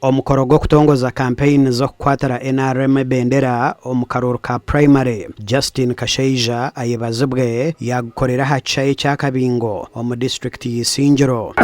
Omukoro gw'okutongoza kampeyini z'okukwatira NRM ebendera omu karuuru ka purayimare, Justine Kashaija ayebazibwe yaagukorera aha kishaayi ekya Kabingo omu disiturikiti ya Isingiro.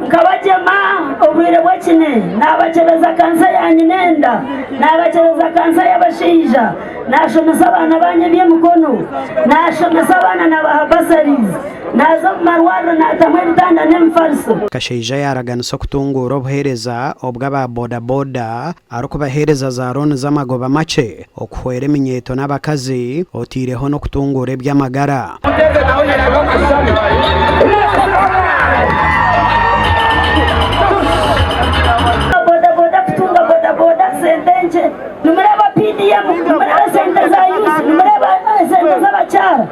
Nkabagyema obwire bw'ekine, naabakyebeza kansa ya nyinenda, naabakyebeza kansa y'abashaija, naashomesa abaana baanyu eby'emikono, naashomesa abaana naabaha bursaries, naaza omu marwariro naatamu ebitanda n'emifariso. Kashaija yaaraganisa okutunguura obuheereza obw'aba boda boda arikubaheereza za looni z'amagoba makye okuhwera eminyeeto n'abakazi oteireho n'okutunguura eby'amagara. Boda boda kutunga boda boda sente nkye. Nimureeba PDM, nimureeba esente za youth, nimureeba esente z'abakyara.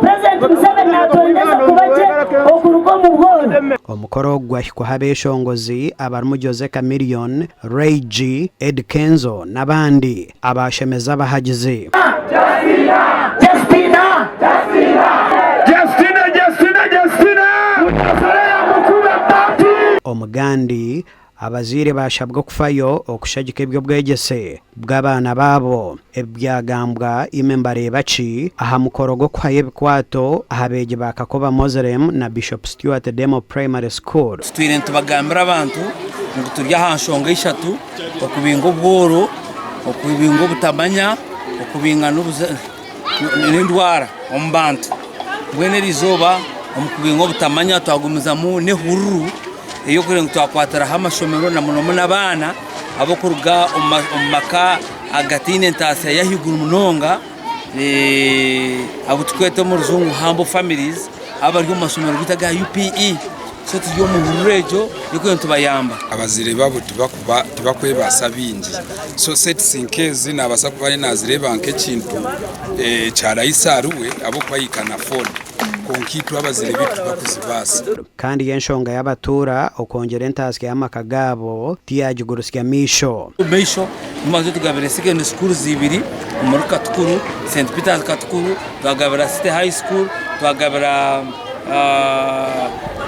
Purezidenti Museveni natwendeza kuba gye okuruga omu bworo. Omukoro ogu gwahikwaho abeshongozi abarimu Jose Chameleone, Ray G, Eddy Kenzo n'abandi abaashemeza abahagizi. Omugandi Abazaire baashabwa okufayo okushagika eby'obwegyese bw'abaana baabo. Ebi byagambwa Aime Mbareebaki aha mukoro gw'okuhayo ebikwato aha beegi ba Kakoba Moslem na Bishop Stuart Demo Primary School. Tutwire nitubagambira abantu ngu turi aha nshonga ishatu, okubinga obworo, okubinga obutamanya, okubinga n'endwara omu bantu. Mbwenu eri izooba omu kubinga obutamanya twagumizamu n'ehururu ey'okureeba ngu twakwatiraho amashomero na muno muno abaana abarikuruga omu maka agataine ntaasya y'ahaiguru munonga abu turikweta omu rujungu humble families abari omu mashomero gaitu aga UPE. So turi omu hururu egyo y'okuba nitubayamba. Abazaire baabo tibakwebaasa bingi so sets nk'ezi nabaasa kuba nazireeba nk'ekintu kya rahisi ahari we ahabw'okuba he can afford kwonka itwe abazaire baitu tibakuzibaasa. Kandi yo enshonga y'abatuura okwongyera entaasya y'amaka gaabo tiyagigurutsya maisho. Maisho tumaze tugabire secondary schools ibiri omuri Katukuru, St Peters Katukuru, twagabira City High School, twagabira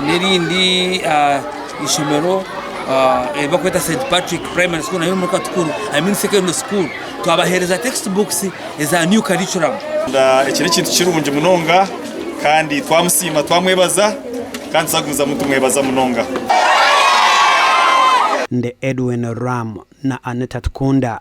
n'erindi ishomero eri barikweta St Patrick Primary School nayo omuri Katukuru, I mean secondary school, twabaheereza text books eza new curriculum. Eki n'ekintu kirungi munonga kandi twamusiima twamwebaza kandi tuzagumizamu nitumwebaza munonga. Ndi Edwin Ram na Anita Tukunda.